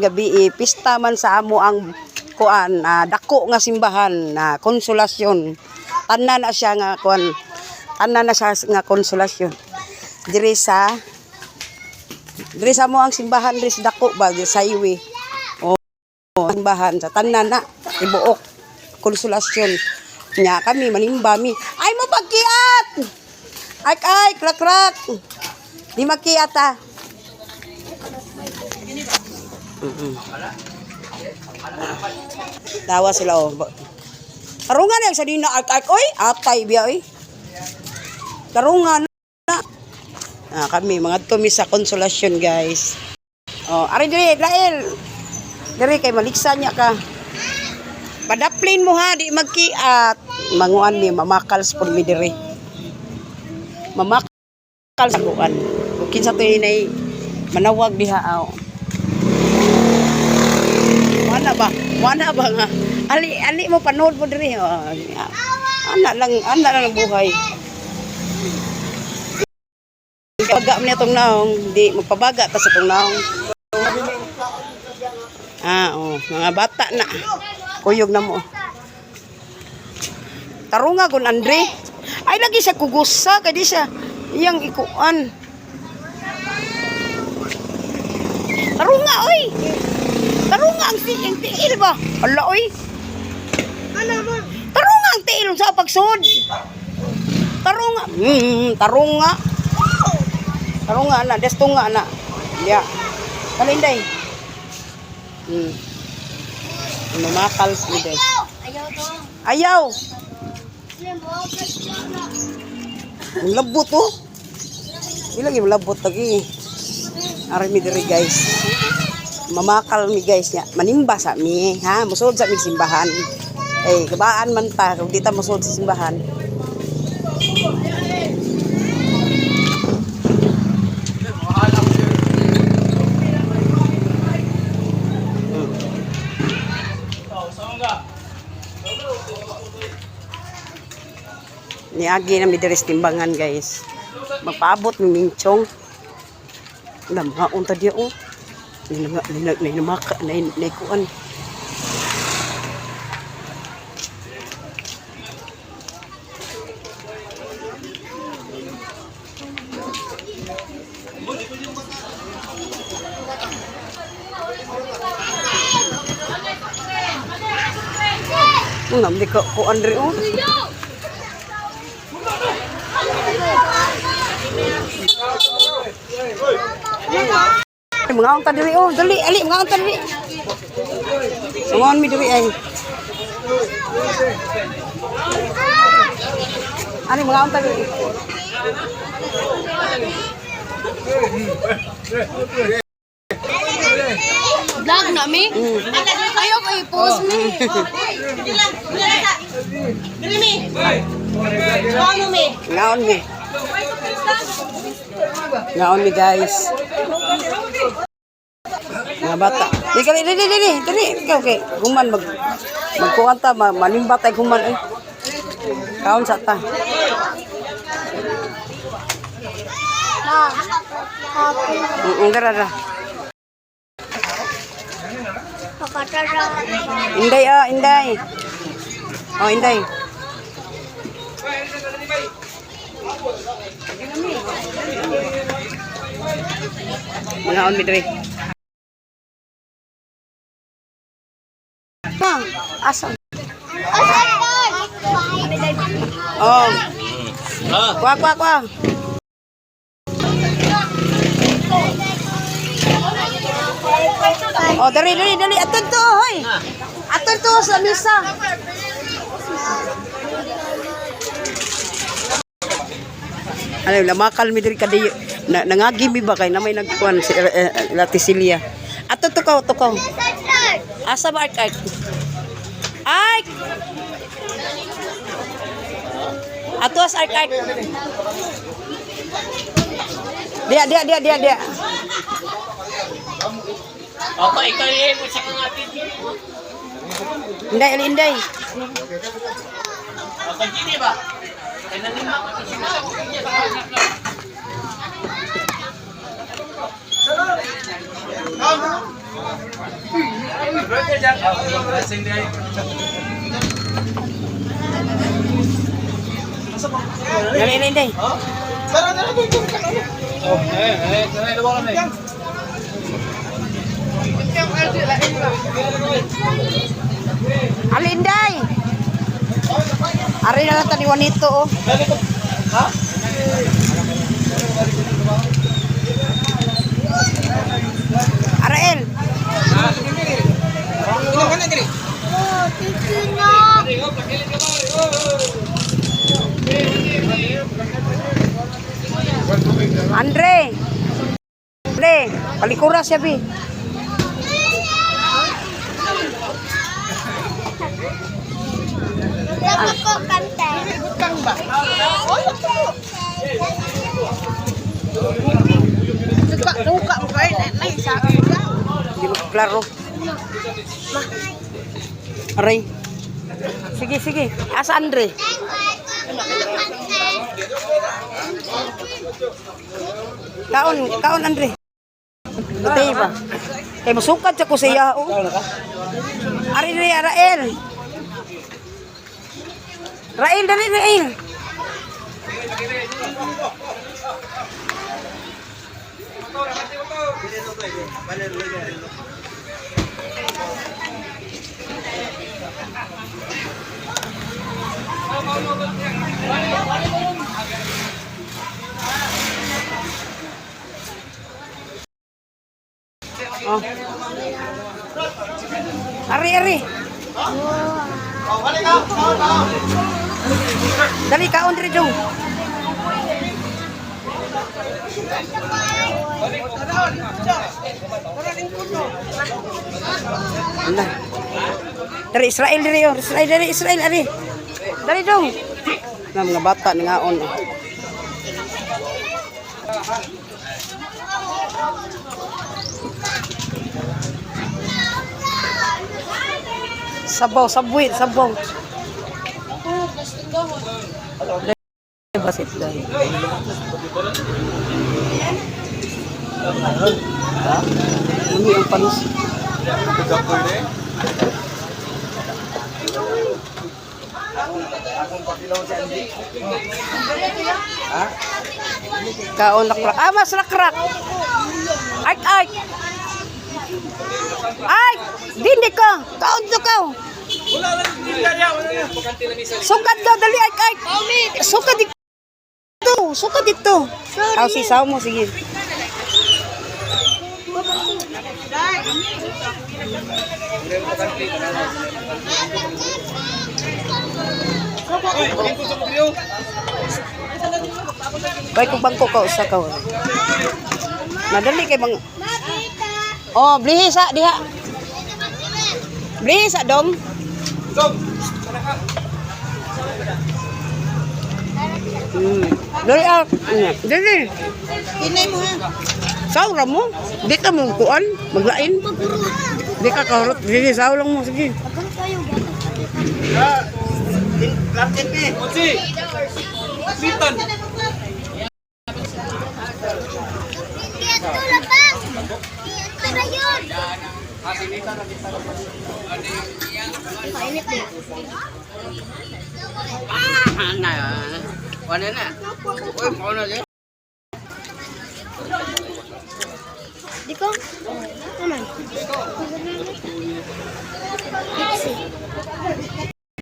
Karong gabi eh, pista man sa amo ang kuan, dako nga simbahan na Konsolasyon. Tanan na siya nga kuan. Tanan na siya nga Konsolasyon. Diri sa amo ang simbahan diri sa dako ba diri sa highway. Oh, simbahan sa tanan na tibuok Konsolasyon. Nya kami manimba mi. Ay mo pagkiat. Ay ay krak krak. Di makiat ah. Tawa sila oh. Tarungan na sa dina ark ark oy, atay biya oy. Tarungan na. Ah, kami mga tumi sa Konsolasyon, guys. Oh, ari diri, Lael. Diri kay maliksa niya ka. Padaplin mo ha, di magkiat. Manguan mi, mamakals pud mi diri. Mamakal sa kuan. Kung kinsa to inay manawag diha aw. Wala ba? Wala ba nga? Ali ali mo panood mo diri. Oh, ana lang ang buhay. Baga man itong naong, di magpabaga ta sa itong naong. Ah, oh, mga bata na. Kuyog na mo. Tarunga gun Andre. Ay lagi siya kugusa kay di siya iyang ikuan. Tarunga oy. Tarunga ang ang tiil ba? Ala oy. Tarunga ang tiil sa pagsud. Tarunga. Tarunga. Tarunga na, desto nga na. Ya. Kalinday. Mamakal si Inday. Ayaw to. Ayaw. Ang labot oh. Di lagi malabot lagi. Ari mi diri, guys. Mamakal mi, guys, nya. Manimba sa mi ha, musulod sa mi simbahan. Eh, kabaan man ta kung di ta musulod sa simbahan. Niagi na mi diri sa timbangan, guys. Magpaabot mi minchong. Wala, mga unta diya oh. Ninamaka, naikuan. Ang di ko kuan ri oh. Mga unta diri oh, dali ali mga unta diri. Mga mi diri ay. Ani mga unta diri. Vlog na mi? Ayaw ko i-post mi. Ngaon mi. Ngaon mi, guys. Mga bata. Di kali dili dili dili. Ikaw kay human magkuan ta manimba tay human ay. Kaon sa ta. Dara dara. Inday ah, inday. Oh, inday. Mga on mi diri. Ma, asa? Oh. Kwa kwa kwa. Oh, dali dali dali aton to, hoy. Aton to sa misa. Ano, lamakal mi diri kadi na, nangagi mi ba kay na may nagkuan si Latisilia. Ato to ko, to ko. Asa ba ark ark? Ark! Ato as ark ark. Dia dia dia dia dia. Opo, ikaw eh, mo sa mga video. Inday, ali inday. O, continue ba? Kaya nanima ko ito sila. Dali, dali, dali. Alinday! Ari na lang tani Juanito, oh. Arael! Oh, thank you na. Andre! Andre, palikura siya, bi. Dapat ko kanta. Hindi mo klaro. Aray. Sige, sige. Asa Andre? Kaon, kaon Andre. Batay ba? Kay musukad sa ko siya. Oh. Ari ri Rael. Rael dali Rael. Oh. Ari ari. Dali kaon diri dong. Ala. Dari Israel diri oh, Israel diri Israel ari. Dali dong. Na mga bata nangaon. Oh. Sabaw, sabwit, sabaw. Basit dahil. Ano ang panis? Kaon lakrak. Ah, mas lakrak. Ay, ay. Ay, dindi ka. Kaon to ka. Sukad ka, dali, ay, ay. Sukad dito. Sukad dito. Ah, sisaw mo, sige. Bay kung bangko ka usa ka. Nadali kay bang Oh, blihi sa diha. Blihi sa dong. Dali ah. Dali. Hinay mo ha. Saw ra mo. Di ka mo kuan, maglain. Di ka kahurot. Sige, saw lang mo sige. Ito labang. Ito na yun. Mainit din. Di ko. Naman. Pepsi.